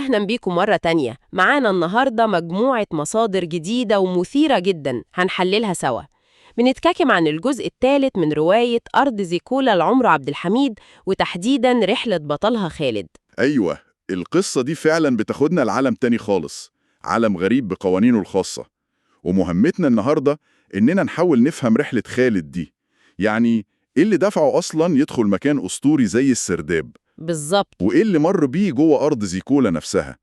أهلا بيكم مرة تانية. معانا النهاردة مجموعة مصادر جديدة ومثيرة جدا هنحللها سوا. بنتكلم عن الجزء الثالث من رواية أرض زيكولا لعمر عبد الحميد، وتحديدا رحلة بطلها خالد. أيوة، القصة دي فعلا بتاخدنا لعالم تاني خالص، عالم غريب بقوانينه الخاصة. ومهمتنا النهاردة إننا نحاول نفهم رحلة خالد دي. يعني إيه اللي دفعه أصلا يدخل مكان أسطوري زي السرداب؟ بالظبط. وإيه اللي مر بيه جوه أرض زيكولا نفسها؟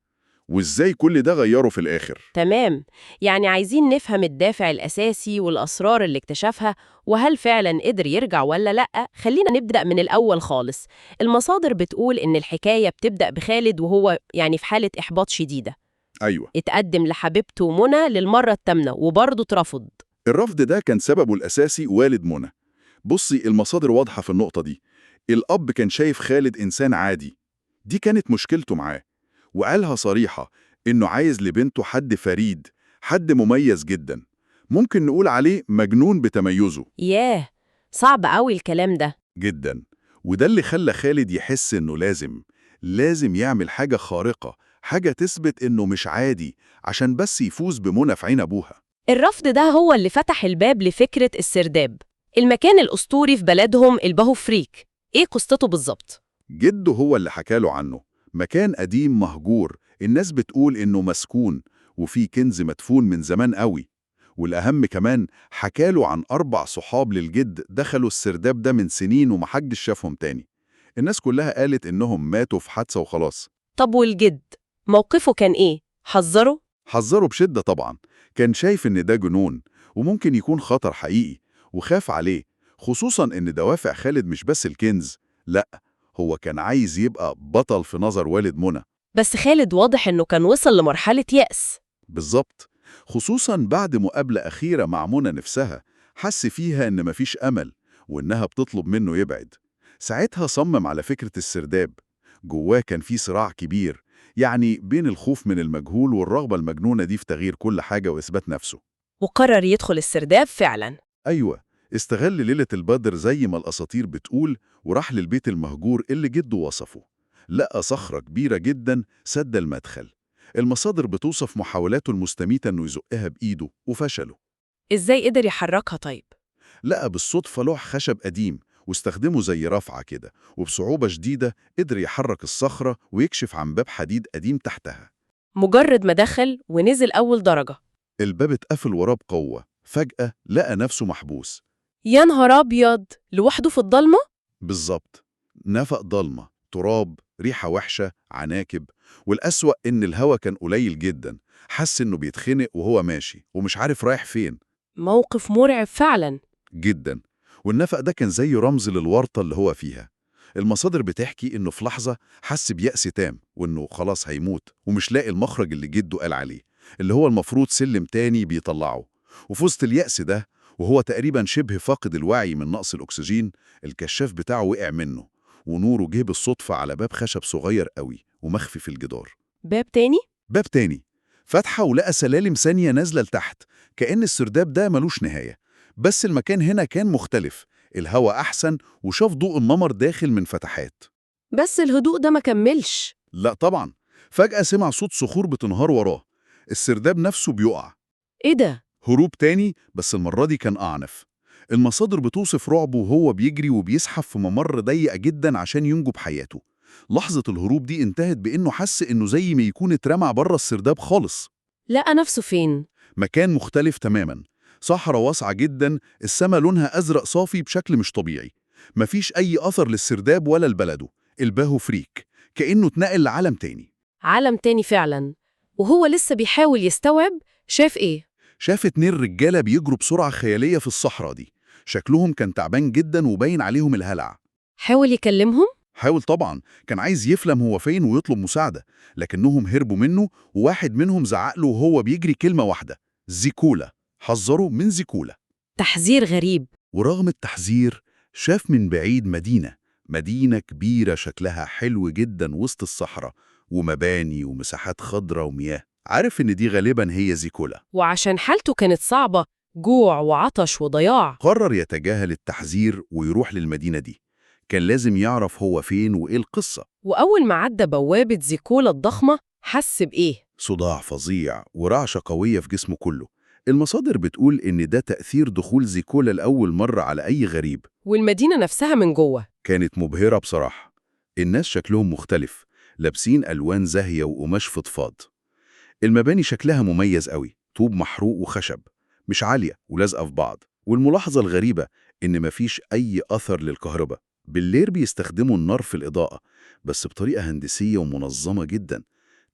وإزاي كل ده غيره في الآخر؟ تمام، يعني عايزين نفهم الدافع الأساسي والأسرار اللي اكتشفها، وهل فعلا قدر يرجع ولا لأ. خلينا نبدأ من الأول خالص. المصادر بتقول إن الحكاية بتبدأ بخالد وهو يعني في حالة إحباط شديدة. أيوة، اتقدم لحبيبته منى للمرة الثامنة وبرضه اترفض. الرفض ده كان سببه الأساسي والد منى. بصي، المصادر واضحة في النقطة دي. الأب كان شايف خالد إنسان عادي، دي كانت مشكلته معاه، وقالها صريحة إنه عايز لبنته حد فريد، حد مميز جدا، ممكن نقول عليه مجنون بتميزه. ياه، صعب قوي الكلام ده. جدا. وده اللي خلى خالد يحس إنه لازم يعمل حاجة خارقة، حاجة تثبت إنه مش عادي، عشان بس يفوز بمنى في عين أبوها. الرفض ده هو اللي فتح الباب لفكرة السرداب، المكان الأسطوري في بلدهم البهوفريك. إيه قصته بالظبط؟ جده هو اللي حكاله عنه، مكان قديم مهجور، الناس بتقول إنه مسكون وفيه كنز مدفون من زمان قوي. والأهم كمان حكاله عن 4 صحاب للجد دخلوا السرداب ده من سنين ومحدش شافهم تاني. الناس كلها قالت إنهم ماتوا في حادثة وخلاص. طب والجد موقفه كان إيه؟ حذره؟ حذره بشدة طبعا، كان شايف إن ده جنون وممكن يكون خطر حقيقي، وخاف عليه، خصوصا إن دوافع خالد مش بس الكنز، لأ، هو كان عايز يبقى بطل في نظر والد منى. بس خالد واضح إنه كان وصل لمرحلة يأس. بالظبط، خصوصا بعد مقابلة أخيرة مع منى نفسها حس فيها إن مفيش أمل وإنها بتطلب منه يبعد. ساعتها صمم على فكرة السرداب. جواه كان في صراع كبير، يعني بين الخوف من المجهول والرغبة المجنونة دي في تغيير كل حاجة وإثبات نفسه. وقرر يدخل السرداب فعلا. أيوة، استغل ليلة البدر زي ما الأساطير بتقول، وراح للبيت المهجور اللي جده وصفه. لقى صخرة كبيرة جدا سد المدخل. المصادر بتوصف محاولاته المستميتة إنه يزقها بإيده وفشله. إزاي قدر يحركها طيب؟ لقى بالصدفة لوح خشب قديم واستخدمه زي رافعة كده، وبصعوبة شديدة قدر يحرك الصخرة ويكشف عن باب حديد قديم تحتها. مجرد ما دخل ونزل أول درجة، الباب اتقفل وراه بقوة. فجأة لقى نفسه محبوس. يا نهار أبيض، لوحده في الضلمة؟ بالظبط، نفق ضلمة، تراب، ريحة وحشة، عناكب، والأسوأ إن الهوا كان قليل جدا. حس إنه بيتخنق وهو ماشي ومش عارف رايح فين. موقف مرعب فعلا. جدا. والنفق ده كان زي رمز للورطة اللي هو فيها. المصادر بتحكي إنه في لحظة حس بيأس تام وإنه خلاص هيموت ومش لاقي المخرج اللي جده قال عليه، اللي هو المفروض سلم تاني بيطلعه. وفي وسط اليأس ده، وهو تقريبا شبه فاقد الوعي من نقص الأكسجين، الكشاف بتاعه وقع منه، ونوره جه بالصدفة على باب خشب صغير قوي ومخفي في الجدار. باب تاني؟ باب تاني فتحه ولقى سلالم ثانية نازلة لتحت، كأن السرداب ده ملوش نهاية. بس المكان هنا كان مختلف، الهواء أحسن، وشاف ضوء النمر داخل من فتحات. بس الهدوء ده ما كملش. لا طبعا، فجأة سمع صوت صخور بتنهار وراه، السرداب نفسه بيقع. إيه ده؟ هروب تاني، بس المرة دي كان أعنف. المصادر بتوصف رعبه وهو بيجري وبيزحف في ممر ضيق جدا عشان ينجو بحياته. لحظة الهروب دي انتهت بإنه حس إنه زي ما يكون اترمى بره السرداب خالص. لقى نفسه فين؟ مكان مختلف تماما، صحراء واسعة جدا، السما لونها أزرق صافي بشكل مش طبيعي، مفيش أي أثر للسرداب ولا لبلده الباهوفريك، كأنه اتنقل لعالم تاني. عالم تاني فعلا. وهو لسه بيحاول يستوعب، شاف إيه؟ شاف 2 رجالة بيجروا بسرعة خيالية في الصحراء دي، شكلهم كان تعبان جدا وباين عليهم الهلع. حاول يكلمهم؟ حاول طبعا، كان عايز يفهم هو فين ويطلب مساعدة، لكنهم هربوا منه، وواحد منهم زعق له وهو بيجري كلمة واحدة: زيكولا. حذره من زيكولا. تحذير غريب. ورغم التحذير شاف من بعيد مدينة كبيرة شكلها حلو جدا وسط الصحراء، ومباني ومساحات خضراء ومياه. عارف إن دي غالبا هي زيكولا. وعشان حالته كانت صعبة، جوع وعطش وضياع، قرر يتجاهل التحذير ويروح للمدينة دي. كان لازم يعرف هو فين وإيه القصة. وأول ما عدى بوابة زيكولا الضخمة حس بإيه؟ صداع فظيع ورعشة قوية في جسمه كله. المصادر بتقول إن ده تأثير دخول زيكولا لأول مرة على أي غريب. والمدينة نفسها من جوه كانت مبهرة بصراحة. الناس شكلهم مختلف، لابسين ألوان زاهية وقماش فضفاض. المباني شكلها مميز قوي، طوب محروق وخشب، مش عالية ولازقة في بعض. والملاحظة الغريبة إن مفيش أي أثر للكهرباء. بالليل بيستخدموا النار في الإضاءة، بس بطريقة هندسية ومنظمة جدا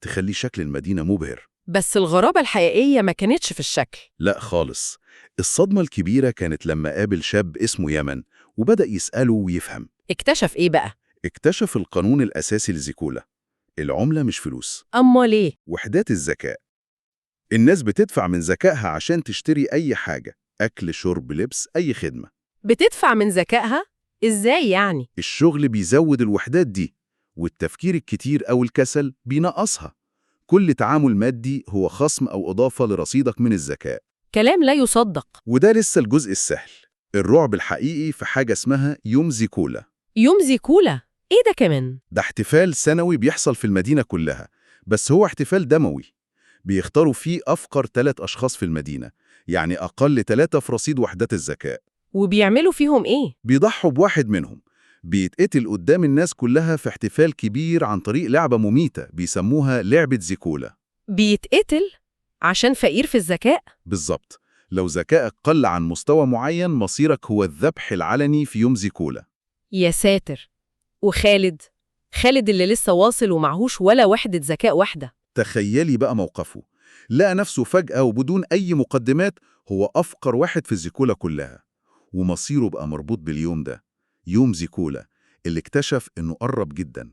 تخلي شكل المدينة مبهر. بس الغرابة الحقيقية ما كانتش في الشكل. لا خالص. الصدمة الكبيرة كانت لما قابل شاب اسمه يمن وبدأ يسأله ويفهم. اكتشف إيه بقى؟ اكتشف القانون الأساسي لزيكولا: العملة مش فلوس، أمال إيه؟ وحدات الذكاء. الناس بتدفع من ذكائها عشان تشتري أي حاجة، أكل، شرب، لبس، أي خدمة. بتدفع من ذكائها؟ إزاي يعني؟ الشغل بيزود الوحدات دي، والتفكير الكتير أو الكسل بينقصها. كل تعامل مادي هو خصم أو إضافة لرصيدك من الذكاء. كلام لا يصدق. وده لسه الجزء السهل. الرعب الحقيقي في حاجة اسمها يوم زيكولا. يوم زيكولا؟ إيه ده كمان؟ ده احتفال سنوي بيحصل في المدينة كلها، بس هو احتفال دموي. بيختاروا فيه أفقر 3 أشخاص في المدينة، يعني أقل 3 في رصيد وحدات الذكاء. وبيعملوا فيهم إيه؟ بيضحوا بواحد منهم، بيتقتل قدام الناس كلها في احتفال كبير عن طريق لعبة مميتة بيسموها لعبة زيكولا. بيتقتل عشان فقير في الذكاء؟ بالظبط. لو ذكائك قل عن مستوى معين مصيرك هو الذبح العلني في يوم زيكولا. يا ساتر. وخالد؟ خالد اللي لسه واصل ومعهوش ولا وحدة ذكاء واحدة. تخيلي بقى موقفه. لقى نفسه فجأة وبدون أي مقدمات هو أفقر واحد في زيكولا كلها، ومصيره بقى مربوط باليوم ده، يوم زيكولا اللي اكتشف إنه قرب جدا.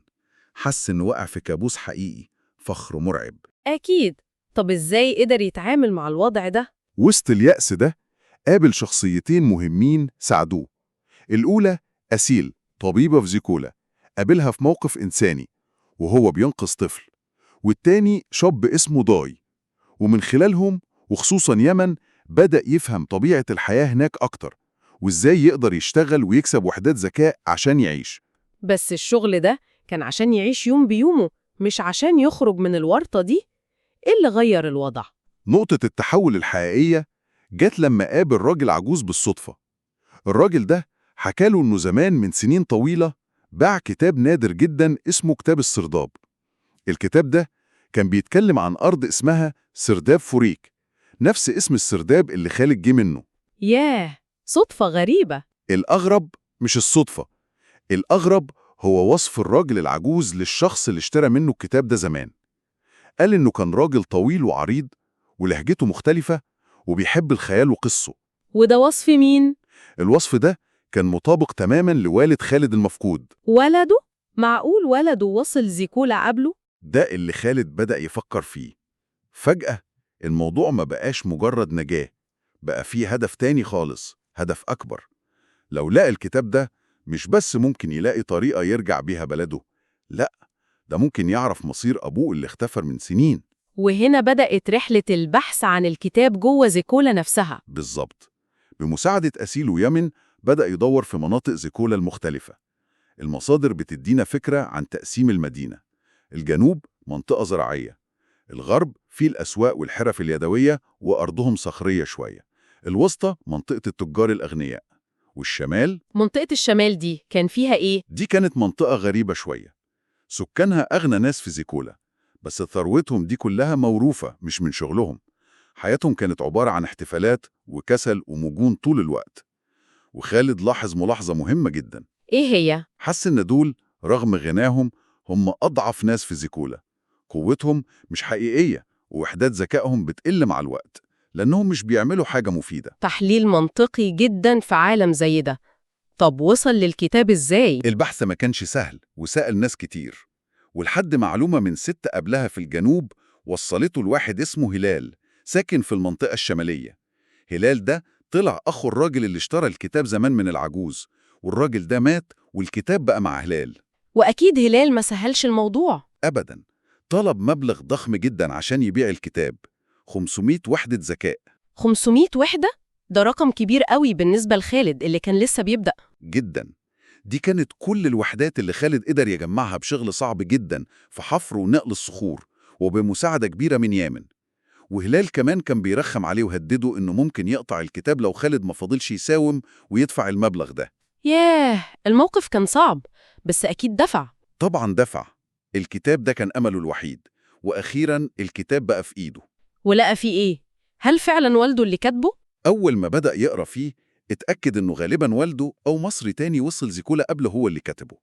حس إنه وقع في كابوس حقيقي، فخر مرعب. أكيد. طب إزاي قدر يتعامل مع الوضع ده؟ وسط اليأس ده قابل شخصيتين مهمين ساعدوه. الأولى أسيل، طبيبة في زيكولا، قابلها في موقف إنساني وهو بينقذ طفل. والتاني شاب اسمه ضاي، ومن خلالهم وخصوصا يمن بدأ يفهم طبيعة الحياة هناك أكتر، وإزاي يقدر يشتغل ويكسب وحدات ذكاء عشان يعيش. بس الشغل ده كان عشان يعيش يوم بيومه، مش عشان يخرج من الورطة دي. إيه اللي غير الوضع؟ نقطة التحول الحقيقية جت لما قابل راجل عجوز بالصدفة. الراجل ده حكاله إنه زمان من سنين طويلة باع كتاب نادر جدا اسمه كتاب السرداب. الكتاب ده كان بيتكلم عن أرض اسمها سرداب فوريك، نفس اسم السرداب اللي خالد جه منه. ياه، صدفة غريبة. الأغرب مش الصدفة، الأغرب هو وصف الراجل العجوز للشخص اللي اشترى منه الكتاب ده زمان. قال إنه كان راجل طويل وعريض ولهجته مختلفة وبيحب الخيال وقصه. وده وصف مين؟ الوصف ده كان مطابق تماما لوالد خالد المفقود. ولده؟ معقول ولده وصل زيكولا قبله؟ ده اللي خالد بدأ يفكر فيه. فجأة الموضوع ما بقاش مجرد نجاة، بقى فيه هدف تاني خالص، هدف أكبر. لو لقى الكتاب ده مش بس ممكن يلاقي طريقة يرجع بيها بلده، لا، ده ممكن يعرف مصير أبوه اللي اختفى من سنين. وهنا بدأت رحلة البحث عن الكتاب جوه زيكولا نفسها. بالظبط. بمساعدة أسيل ويمن بدأ يدور في مناطق زيكولا المختلفة. المصادر بتدينا فكرة عن تقسيم المدينة. الجنوب منطقة زراعية، الغرب فيه الأسواق والحرف اليدوية وأرضهم صخرية شوية، الوسطى منطقة التجار الأغنياء، والشمال. منطقة الشمال دي كان فيها إيه؟ دي كانت منطقة غريبة شوية، سكانها أغنى ناس في زيكولا، بس ثروتهم دي كلها موروثة مش من شغلهم. حياتهم كانت عبارة عن احتفالات وكسل ومجون طول الوقت. وخالد لاحظ ملاحظة مهمة جدا. إيه هي؟ حس إن دول رغم غناهم هم أضعف ناس في زيكولا، قوتهم مش حقيقية ووحدات ذكائهم بتقل مع الوقت لأنهم مش بيعملوا حاجة مفيدة. تحليل منطقي جدا في عالم زي ده. طب وصل للكتاب إزاي؟ البحث ما كانش سهل وسأل ناس كتير، ولحد معلومة من ست قبلها في الجنوب وصلته لواحد اسمه هلال ساكن في المنطقة الشمالية. هلال ده طلع أخو الراجل اللي اشترى الكتاب زمان من العجوز، والراجل ده مات والكتاب بقى مع هلال. وأكيد هلال ما سهلش الموضوع. أبداً. طلب مبلغ ضخم جدا عشان يبيع الكتاب، 500 وحدة ذكاء. 500 وحدة؟ ده رقم كبير قوي بالنسبة لخالد اللي كان لسه بيبدأ. جدا. دي كانت كل الوحدات اللي خالد قدر يجمعها بشغل صعب جدا في حفر ونقل الصخور، وبمساعدة كبيرة من يامن. وهلال كمان كان بيرخم عليه وهدده إنه ممكن يقطع الكتاب لو خالد ما فضلش يساوم ويدفع المبلغ ده. ياه، الموقف كان صعب، بس أكيد دفع. طبعا دفع. الكتاب ده كان أمله الوحيد، وأخيرا الكتاب بقى في إيده. ولقى فيه إيه؟ هل فعلا والده اللي كاتبه؟ أول ما بدأ يقرأ فيه اتأكد إنه غالبا والده أو مصري تاني وصل زيكولا قبله هو اللي كتبه.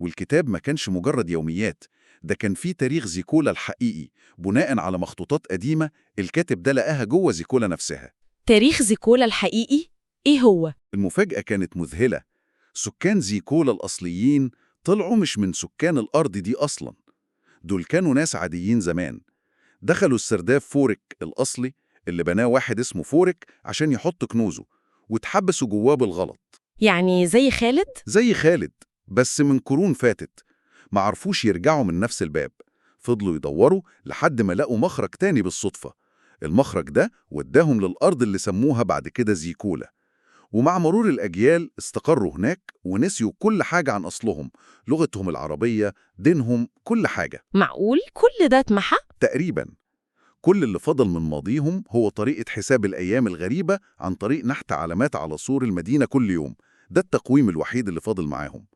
والكتاب ما كانش مجرد يوميات، ده كان فيه تاريخ زيكولا الحقيقي بناء على مخطوطات قديمة الكاتب ده لقاها جوه زيكولا نفسها. تاريخ زيكولا الحقيقي؟ إيه هو؟ المفاجأة كانت مذهلة. سكان زيكولا الأصليين طلعوا مش من سكان الأرض دي أصلا، دول كانوا ناس عاديين زمان. دخلوا السرداب فورك الأصلي اللي بناه واحد اسمه فورك عشان يحط كنوزه، واتحبسوا جواه بالغلط. يعني زي خالد؟ زي خالد، بس من قرون فاتت. ما عرفوش يرجعوا من نفس الباب، فضلوا يدوروا لحد ما لقوا مخرج تاني بالصدفة. المخرج ده وداهم للأرض اللي سموها بعد كده زيكولا. ومع مرور الأجيال استقروا هناك ونسيوا كل حاجة عن أصلهم، لغتهم العربية، دينهم، كل حاجة. معقول؟ كل ده اتمحى؟ تقريبا كل اللي فضل من ماضيهم هو طريقة حساب الأيام الغريبة عن طريق نحت علامات على سور المدينة كل يوم. ده التقويم الوحيد اللي فاضل معاهم.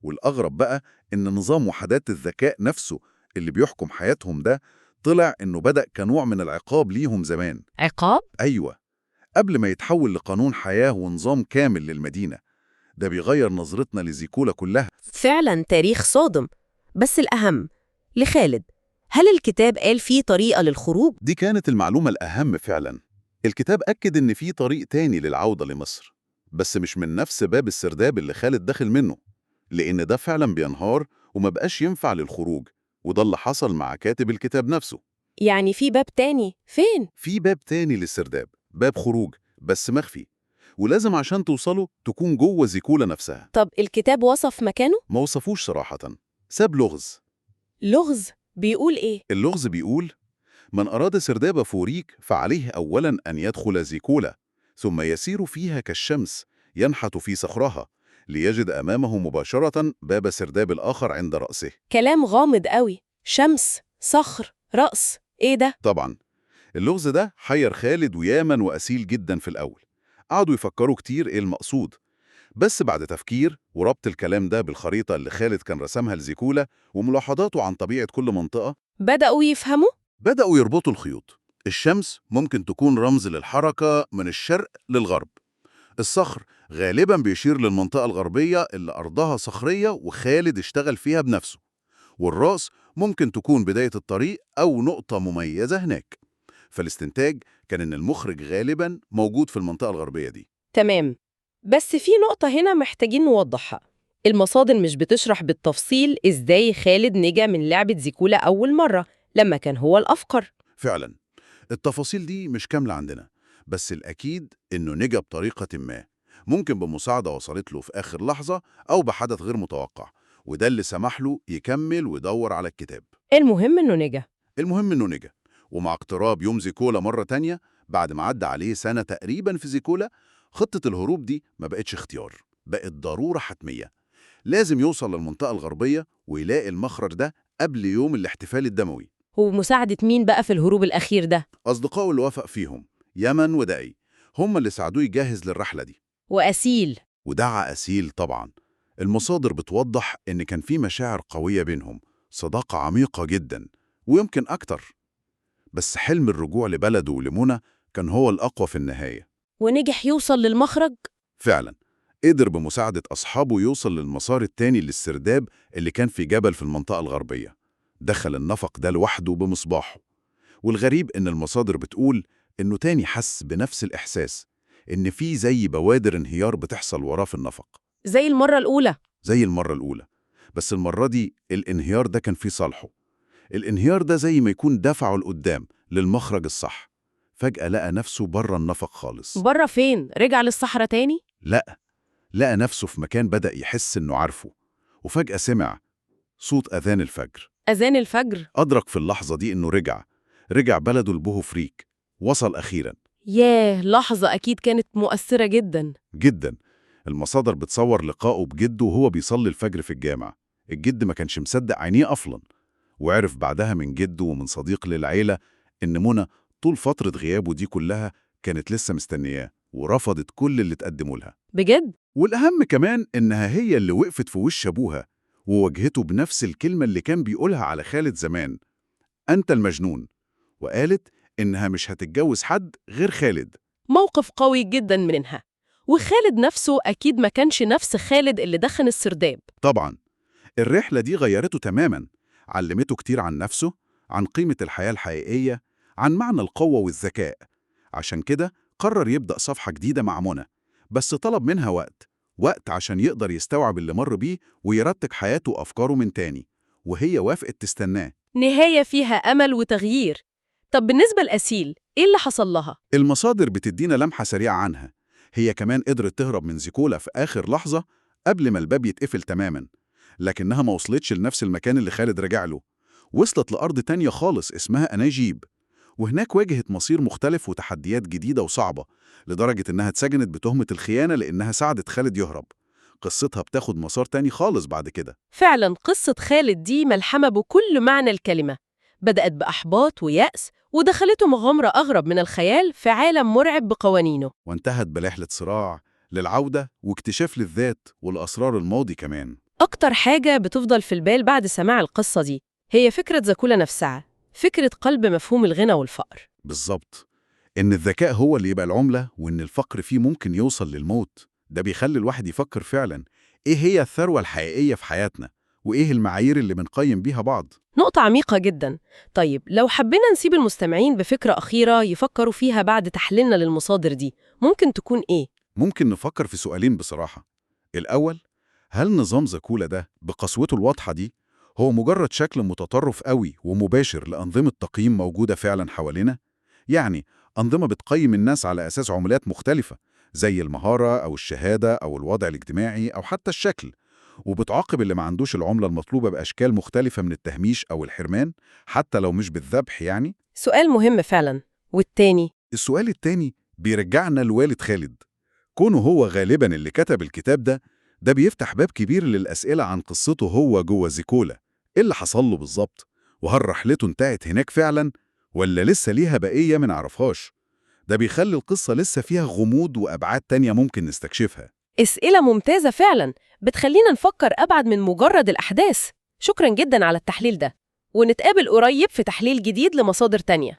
والأغرب بقى إن نظام وحدات الذكاء نفسه اللي بيحكم حياتهم ده طلع إنه بدأ كنوع من العقاب ليهم زمان. عقاب؟ أيوة، قبل ما يتحول لقانون حياة ونظام كامل للمدينة. ده بيغير نظرتنا لزيكولا كلها. فعلا تاريخ صادم. بس الأهم لخالد، هل الكتاب قال فيه طريقة للخروج؟ دي كانت المعلومة الأهم فعلا. الكتاب أكد إن في طريق تاني للعودة لمصر، بس مش من نفس باب السرداب اللي خالد دخل منه، لأن ده فعلا بينهار وما بقاش ينفع للخروج، وده اللي حصل مع كاتب الكتاب نفسه. يعني في باب تاني؟ فين؟ في باب تاني للسرداب، باب خروج بس مخفي، ولازم عشان توصله تكون جوه زيكولا نفسها. طب الكتاب وصف مكانه؟ ما وصفوش صراحة، ساب لغز. لغز بيقول إيه؟ اللغز بيقول: من أراد سرداب فوريك فعليه أولاً أن يدخل زيكولا، ثم يسير فيها كالشمس ينحت في صخرها، ليجد أمامه مباشرة باب سرداب الآخر عند رأسه. كلام غامض قوي. شمس، صخر، رأس، إيه ده؟ طبعاً اللغز ده حير خالد ويامن وأسيل جدا في الأول. قعدوا يفكروا كتير إيه المقصود، بس بعد تفكير وربط الكلام ده بالخريطة اللي خالد كان رسمها لزيكولا وملاحظاته عن طبيعة كل منطقة، بدأوا يفهموا؟ بدأوا يربطوا الخيوط. الشمس ممكن تكون رمز للحركة من الشرق للغرب. الصخر غالباً بيشير للمنطقة الغربية اللي أرضها صخرية وخالد اشتغل فيها بنفسه. والرأس ممكن تكون بداية الطريق أو نقطة مميزة هناك. فالاستنتاج كان إن المخرج غالباً موجود في المنطقة الغربية دي. تمام. بس في نقطة هنا محتاجين نوضحها. المصادر مش بتشرح بالتفصيل إزاي خالد نجا من لعبة زيكولا أول مرة لما كان هو الأفقر. فعلا التفاصيل دي مش كاملة عندنا، بس الأكيد إنه نجا بطريقة ما، ممكن بمساعدة وصلت له في آخر لحظة أو بحدث غير متوقع، وده اللي سمح له يكمل ويدور على الكتاب. المهم إنه نجا. المهم إنه نجا. ومع اقتراب يوم زيكولا مرة تانية بعد ما عدى عليه سنة تقريبا في زيكولا، خطة الهروب دي ما بقتش اختيار، بقت ضرورة حتمية. لازم يوصل للمنطقة الغربية ويلاقي المخرج ده قبل يوم الاحتفال الدموي. ومساعدة مين بقى في الهروب الأخير ده؟ أصدقائه اللي وافق فيهم يمن ودقي هم اللي ساعدوه يجهز للرحلة دي. وأسيل. ودعا أسيل طبعا. المصادر بتوضح إن كان في مشاعر قوية بينهم، صداقة عميقة جدا ويمكن أكتر. بس حلم الرجوع لبلده ولمنى كان هو الأقوى في النهاية. ونجح يوصل للمخرج؟ فعلا قدر بمساعدة أصحابه يوصل للمسار التاني للسرداب اللي كان في جبل في المنطقة الغربية. دخل النفق ده لوحده بمصباحه. والغريب إن المصادر بتقول إنه تاني حس بنفس الإحساس، إن في زي بوادر انهيار بتحصل وراه في النفق. زي المرة الأولى. زي المرة الأولى، بس المرة دي الانهيار ده كان في صالحه. الانهيار ده زي ما يكون دفعه لقدام للمخرج الصح. فجأة لقى نفسه بره النفق خالص. بره فين؟ رجع للصحراء تاني؟ لا، لقى نفسه في مكان بدأ يحس إنه عارفه. وفجأة سمع صوت أذان الفجر. أذان الفجر؟ أدرك في اللحظة دي إنه رجع بلده البوهوفريك، وصل أخيراً. ياه، لحظة أكيد كانت مؤثرة جدا. جدا. المصادر بتصور لقائه بجده وهو بيصلي الفجر في الجامع. الجد ما كانش مصدق عينيه أصلا، وعرف بعدها من جده ومن صديق للعيلة إن منى طول فترة غيابه دي كلها كانت لسه مستنياه ورفضت كل اللي تقدمه لها. بجد؟ والأهم كمان إنها هي اللي وقفت في وش أبوها وواجهته بنفس الكلمة اللي كان بيقولها على خالد زمان، أنت المجنون، وقالت إنها مش هتتجوز حد غير خالد. موقف قوي جدا منها. وخالد نفسه أكيد ما كانش نفس خالد اللي دخن السرداب. طبعا الرحلة دي غيرته تماما، علمته كتير عن نفسه، عن قيمة الحياة الحقيقية، عن معنى القوة والذكاء. عشان كده قرر يبدأ صفحة جديدة مع منى، بس طلب منها وقت عشان يقدر يستوعب اللي مر بيه ويرتب حياته وأفكاره من تاني، وهي وافقت تستناه. نهاية فيها أمل وتغيير. طب بالنسبة لأسيل، إيه اللي حصل لها؟ المصادر بتدينا لمحة سريعة عنها. هي كمان قدرت تهرب من زيكولا في آخر لحظة قبل ما الباب يتقفل تماما، لكنها ما وصلتش لنفس المكان اللي خالد رجع له. وصلت لأرض تانية خالص اسمها أناجيب، وهناك واجهت مصير مختلف وتحديات جديدة وصعبة، لدرجة إنها اتسجنت بتهمة الخيانة لإنها ساعدت خالد يهرب. قصتها بتاخد مسار تاني خالص بعد كده. فعلا قصة خالد دي ملحمة بكل معنى الكلمة. بدأت بأحباط ويأس ودخلته مغامرة أغرب من الخيال في عالم مرعب بقوانينه. وانتهت برحلة صراع للعودة واكتشاف للذات والأسرار الماضي كمان. أكتر حاجة بتفضل في البال بعد سماع القصة دي هي فكرة زاكولا نفسها، فكرة قلب مفهوم الغنى والفقر. بالظبط، إن الذكاء هو اللي يبقى العملة وإن الفقر فيه ممكن يوصل للموت. ده بيخلي الواحد يفكر فعلا إيه هي الثروة الحقيقية في حياتنا، وإيه المعايير اللي بنقيم بيها بعض. نقطة عميقة جدا. طيب لو حبينا نسيب المستمعين بفكرة أخيرة يفكروا فيها بعد تحليلنا للمصادر دي، ممكن تكون إيه؟ ممكن نفكر في سؤالين بصراحة. الأول، هل نظام زاكولا ده بقسوته الواضحة دي هو مجرد شكل متطرف قوي ومباشر لأنظمة تقييم موجودة فعلا حوالينا؟ يعني أنظمة بتقيم الناس على أساس عملات مختلفة زي المهارة أو الشهادة أو الوضع الاجتماعي أو حتى الشكل، وبتعاقب اللي ما عندوش العملة المطلوبة بأشكال مختلفة من التهميش أو الحرمان حتى لو مش بالذبح يعني. سؤال مهم فعلا. والتاني؟ السؤال التاني بيرجعنا لوالد خالد. كونه هو غالبا اللي كتب الكتاب ده بيفتح باب كبير للأسئلة عن قصته هو جوه زيكولا. إيه اللي حصل له بالظبط؟ وهل رحلته انتهت هناك فعلا ولا لسه ليها بقية ما نعرفهاش؟ ده بيخلي القصة لسه فيها غموض وأبعاد تانية ممكن نستكشفها. أسئلة ممتازة فعلا، بتخلينا نفكر أبعد من مجرد الأحداث. شكرا جدا على التحليل ده، ونتقابل قريب في تحليل جديد لمصادر تانية.